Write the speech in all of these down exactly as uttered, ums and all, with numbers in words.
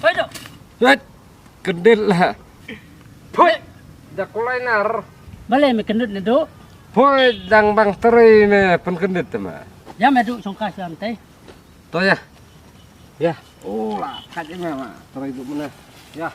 Hoi dok. Hoi. Kyndit lah. Hoi. Da kulai nar. Balei me kyndit ne dok? Hoi dang bang teri me pynkyndit te ma. Ya me dok song ka shan te. To ya. Ya. Oh, la kat me ma. Teri dok mana. Ya.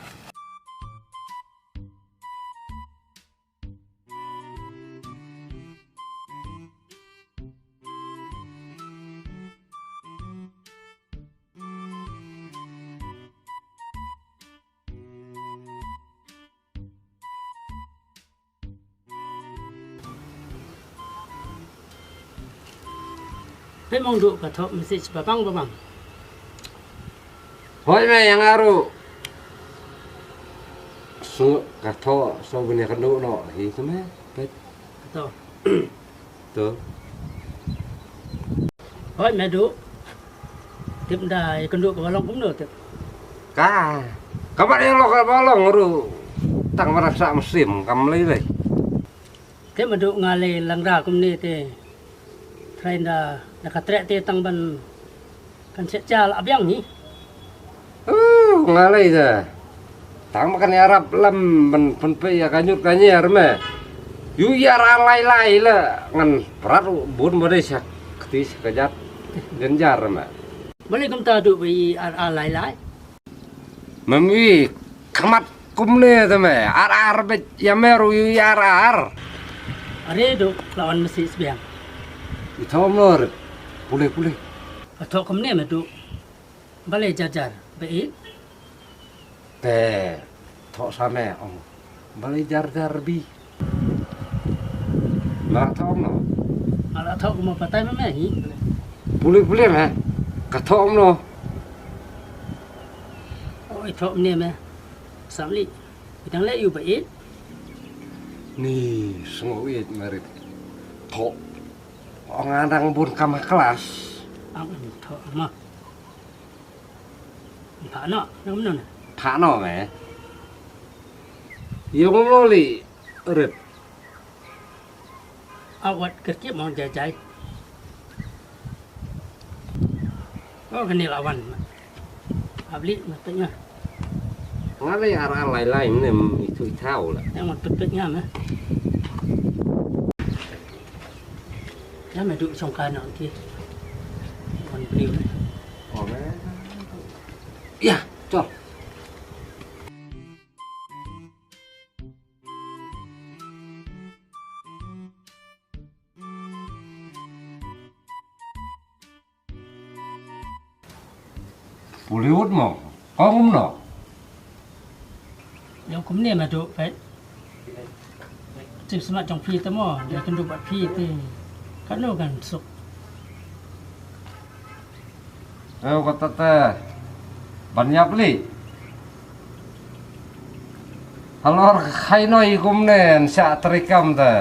Peit mong dok ka thoh message babang babang. Hoi me yang aru. Su ka thoh so bini kan dok no hi tu me. Peit. Ka thoh. Tu. Hoi me dok. Tip da ïa kynduh ka ba long kumno tip. Ka. Ka ba ïa long ka ba long ruh. Tang ba sa mynsiem kam lei lei. Te ma duk nga lei lyngra kumne te. Trai nda da ka treh te tang ban kan shet ja la biang hi. Uh, nga lei da. Tang ba kan ïarap lem ban pynpei ïa ka ñiut ka ñiar me. Yu ïar ar lai lai la ngan prat u bun ba dei sha kti sha ka jat. Den jar me. Balei kumta duk ba i ar ar lai lai. Mem i khmat kumne te me, ar ar beit ïa me ruh yu ïa ar ar. Are duk la wan message biang. I thom lor, pule pule. Ka thok kumne me duk. Balei jar jar ba i. Te thok sa me ong. Balei jar jar bi. Nga la thok no. Nga la thok mo patai ma me hi. Puli puli me. Ka thok no. Oi thok ne me. Samli. Bidang le yu ba it. Ni sngo it merit. Thok. Ong andang bun kama kelas. Ang thok ma. Pha no, ngam no na. Pha no me. Yung lo li. Rip. Awat kerkip mong jai jai. Oh kani lawan. Abli matik na. Nga lei ar ar lai lai mne itu itau la. Yang mat pet pet ngam eh. Ngam eh duk song kana ki. Wan priu ne. Oh me. Ya, chol. Bollywood mo, kong um no. Ïa kumne ma duk peit. Tip smat jong phi te mo, ïa kynduh bad phi te. Kano kan suk. Eo kata te ban ïap li. Halor khai noi kumne nsa trikam te.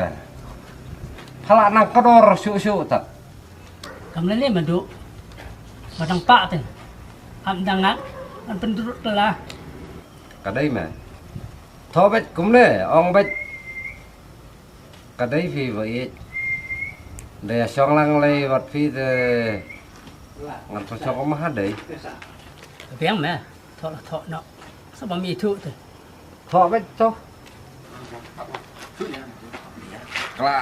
Phala nang kdor shu shu ta. Kam lele ma duk. Ba dang pah te. Am dang ngat an pendurut la. Ka dei me. Tho beit kumne ong beit. Ka dei phi ba ïeit. Dei shong lang lei wat phi te. Ngan to shong ma ha dei. Biang me. Tho la tho no. Sa ba mi thu te. Tho beit tho. Kla.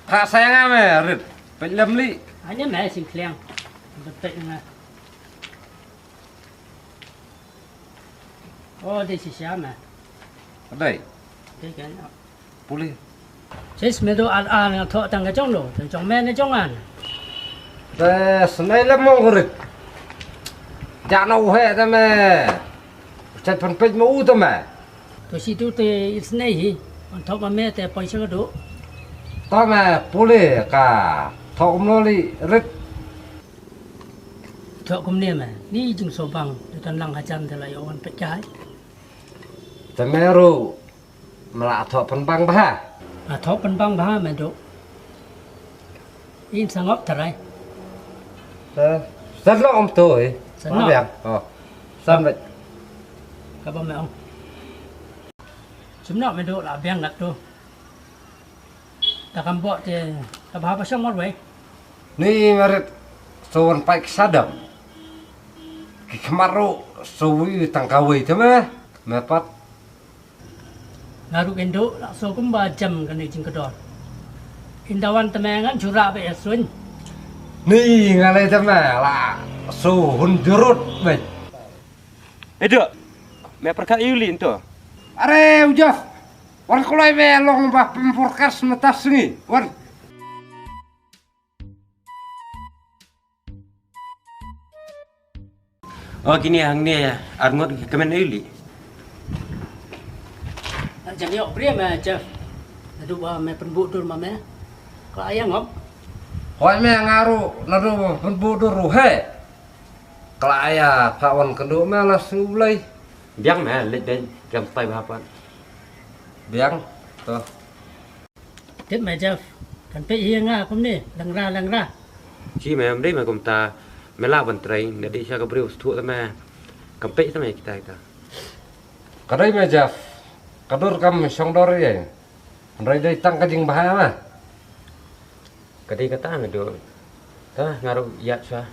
Tha sayang me rit. Peit lem li. Anya me sing kliang. Peit nga. Oh, dei shisha me. Dei. Dei kan. Pule. Sis me do ar ar nga tho tang ka jong lo, tang jong me ne jong an. Te snei le mong rit. Ja no he te me. Te pynpeit ma u te me. To shi tu te isnei hi. An thok ma me te poi shang do. To me pule ka thok mo li rit. Thok kumne me. Ni jing so bang. Te tan lang hajan te la yo wan peit kai. Te me ru. Me la thok pynbang bha. La thok pynbang bha me do. In sangop tarai. Te, san lo om to eh. San lo. Biang. Oh. San bet. Kaba me ong. Sum no me do la biang gat to. Ta kam bo te kaba ha ba shong wei. Ni marit so wan pai sadam. Ki khmat ru so wi tang kawei te me. Me pat. Nga ruh ken duh la so kumba jam kane jingkdor. Inda wan te me ngan jura be sun. Ni nga lei te me la so hun jurut be. Edo, me perka yuli into. Are ujaf. Wan kulai me long ba pemporkas metas ni. Wan. Oh, kini hangne arngot kemen ili. Jam yok bria me Jeff. Nadu ba me penbu dur ma me. Kla ayang ngop. Hoi me ngaru nadu penbu dur ruhe. Kla aya pawan kendu me la sing ulai. Biang me lek dei jam tai ba pat. Biang to. Tip me Jeff, kan peit hi nga kumne, lengra lengra. Shi me em dei me kumta, me la ban trei, ne dei sha ka briew sthu me. Kan peit me kita kita. Ka dei me Jeff, ka dur kam shong dor ye. Hynrei dei tang ka jingbha ma. Ka dei kata me dur. Ta ngaru ïa sha.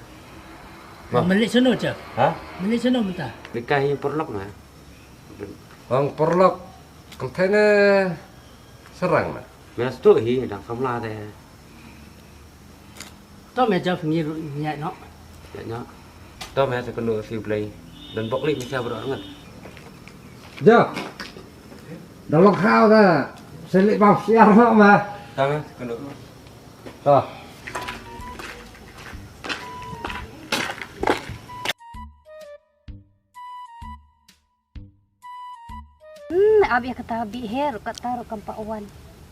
Ma. Malik sono Jeff. Ha? Malik sono mynta. Dei ka hi porlok ma. Ong porlok. Kan thai ne serang ma. Mes tu hi dang samla de. To me Jeff ngi ru nya no. Nya nya. To me se kenu si blei. Dan bok li mi sia bro ngat. Jeff. Dalam kau da. Selik bang siar ma ma. To me se kenu. To. Hmm, ab ïa kata bih he ruh kata ruh kam pat wan.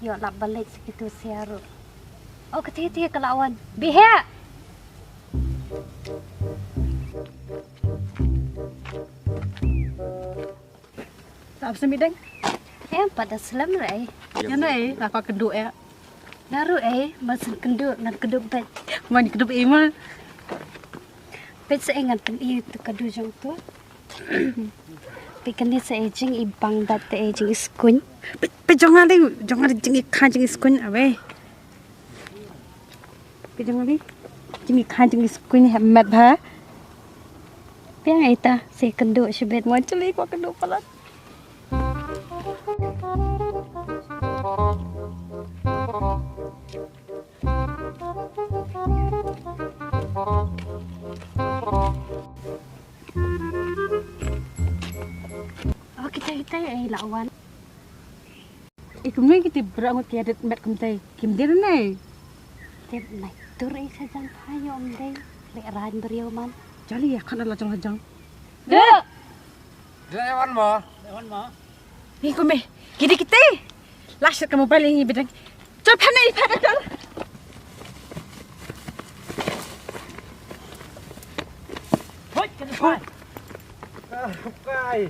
Ïoh lap balei sa kitu sia ruh. Oh, kata te ka la wan. Bih he. Tap semi deng. Em pat da slem re. Ïa ne la ka kendu eh. Naru eh, ma sing kendu ngan kendu bet. Man kendu eh ma. Bet sa eh ngan pen eh tu kendu jong tu. Phi kane sa eh jingibang dat te eh jingiskuin. Phi jong nga dei jong nga dei jingikha jingiskuin awe. Phi jong nga dei jingikha jingiskuin ha met bha. Phi ang ita sa eh kendu shibet mo chili ko kendu palat. Oh, kita kita eh lawan. Eh, kumne kita berangut ki adat met kumtai. Kim dir nai. Tip mai tur eh sajang phayo om dei. Le ran beriau man. Jali ya kan ala jang jang. Dek. Dek wan ma. Dek wan ma. Ni kumne. Kita kita. Lashit ka mobile ini bidang. Chal phane i phane chal. Hoi, kena phai. Ah, kai.